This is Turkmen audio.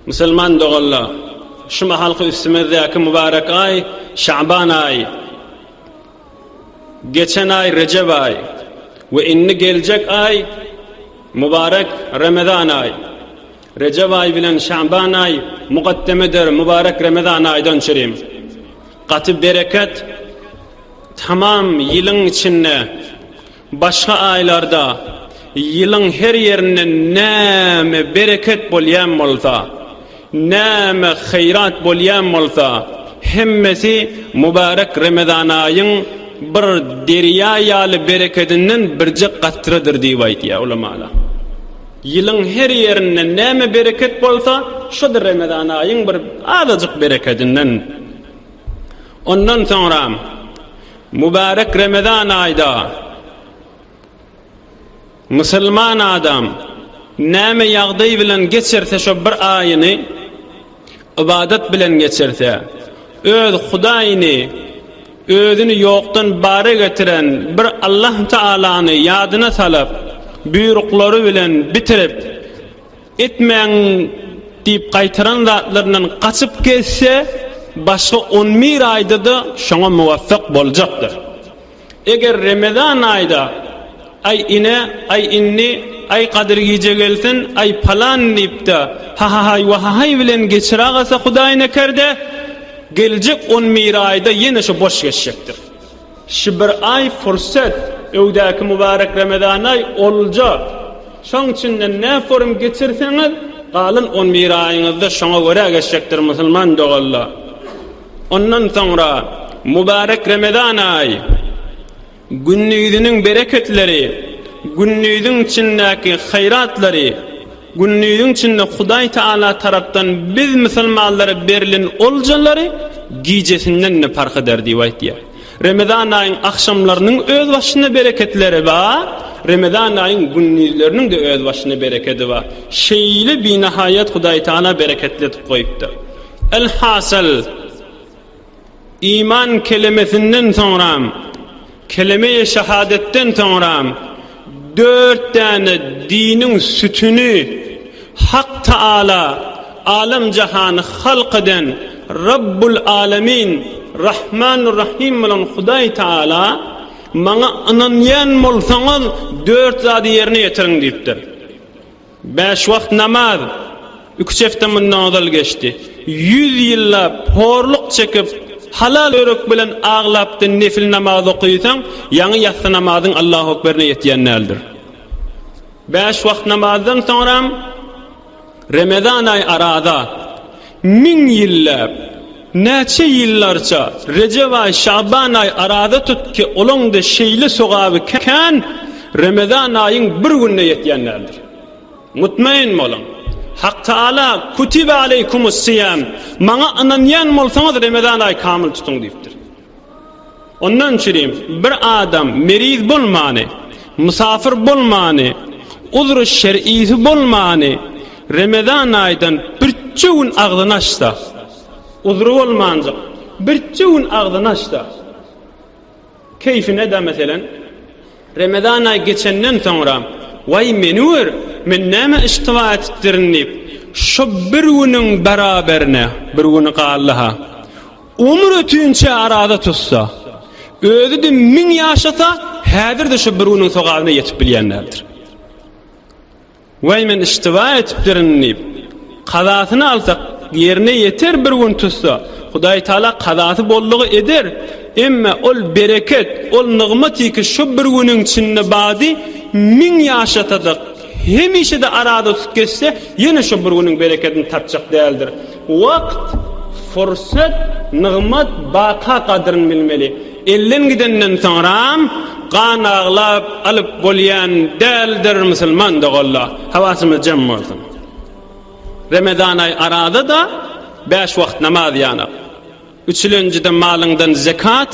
Musulman doganlar, şu mahalky üstümizdäki mübarek aý Şaban aýy, geçen aý Rejep aýy we indi geljek aý mübarek Remezan aýy. Rejep aýy bilen Şaban aýy mukaddemedir mübarek Remezan aýdan çürim. Gaty bereket tamam ýylyň içinde Başga aýlarda ýylyň her ýerinde näme bereket bolýan bolsa, näme haýrat bolýan bolsa, hemmesi mübärek Remezan aýyň bir derýa ýaly berekedinden birje gatradyr diýip aýdýar ulamalar. Ýylyň her ýerinde näme bereket bolsa, şo-da Remezan aýyň bir azajyk berekedinden. Ondan soňra Mübärek Remezan aýda musulman adam näme ýagdaý bilen geçirse şo bir aýyny ybadat bilen geçirse, öz Hudaýyny özüni ýokdan bara getiren bir Allah Taalany ýadyna salyp, buýruklary bilen bitirip, Etmäň diýip gaýtaran zatlaryndan gaçyp gezse, başga on bir aýda-da şoňa muwaffak boljakdyr. Eger Remezan aýda, Aý ine, aý indi, aý Gadyr gije gelsin, aý palan diýip-de, ha-ha-haý, wa-ha-haý bilen geçiragasa Hudaýnekerde, geljek on bir aýda ýene şo boş geçjekdir. Şu bir aý fursat, öwdäki mübarek Remezan aý olja. Şoň içinde nä forum geçirseňiz, galan on bir aýyňyzda şoňa görä geçjekdir musulman doganlar. Ondan soňra mübarek Remezan aý, gündiziniň bereketleri, gündiziň içindäki haýratlary, Gündiziň içinde Hudaý Taala tarapdan biz musulmanlara berlen oljalary gijesinden-de parh eder diýip aýtýar. Remezan aýyň agşamlarynyň öz başyna bereketleri bar, Remezan aýyň gündizleriniň-de öz başyna berekedi bar. Şeýle binahaýat Hudaý Taala bereketli edip goýupdyr. Elhasyl, Iman kelemesinden soňram, keleme-i şehadetden soňram dört däne diniň sütüni Hak Taala, alem-jahany halk eden Rabbul Alemin, Rahmanur-Rahim bolan Hudaý Taala maňa ynanýan bolsaňyz dört zady ýerine ýetiriň diýipdir. Bäş wagt namaz, iki-üç hepde mundan ozal geçdi. Ýüz ýyllap horluk çekip, halal ýürek bilen aglap-da nefil namaz okysaň, ýaňy ýassy namazyň Allahu Ekberine ýetýän däldir. Bäş wagt namazdan soňram Remezan aýy araza, müň ýyllap, näçe ýyllarça Rejep aýy, Şaban aýy araza tut ki, olaň-da şeýle sogaby kän, Remezan aýyň bir gününe ýetýän däldir. Mutmain boluň! Hak Taala, Kutibe aleýkumus-syýam, Maňa ynanýan bolsaňyz Remezan aýy kamyl tutuň diýipdir. Ondan çürim, bir adam meriz bolmany, mysafyr bolmany, uzry şer'isi bolmany, Remezan aýdan birçe gün agzyny açsa, uzry bolmanjyk, birçe gün agzyny açsa, keýfine-de meselen, Remezan aýy geçenden soňra, Waý, meni gör, men näme iştiba etipdirin diýip, şo bir günüň beraberine, bir güni galdy-ha, Ömür ötünçä araza tutsa, özi-de müň ýaşasa, häzir-de şu bir günüň sogabyna ýetip bilýän däldir. Waý, men iştiba etipdirin diýip, kazasyny alsak, ýerine ýeter bir gün tutsa, Hudaý Taala kazasy boldugy eder, emme ol bereket, ol nygmat ki şu bir günüň içinde bady müň ýaşasa-da, hemişe-de araza tutup geçse, ýene şu bir günüň berekedini tapjak däldir. Wagt, fursat, nygmat baka gadryn bilmeli. Elden gidenden soňram gan aglap alyp bolýan däldir musulman doganlar. Hawasymyz jem bolsun. Remezan aý arada-da bäş wagt namaz ýanak. Üçülenjide malyňdan zekat.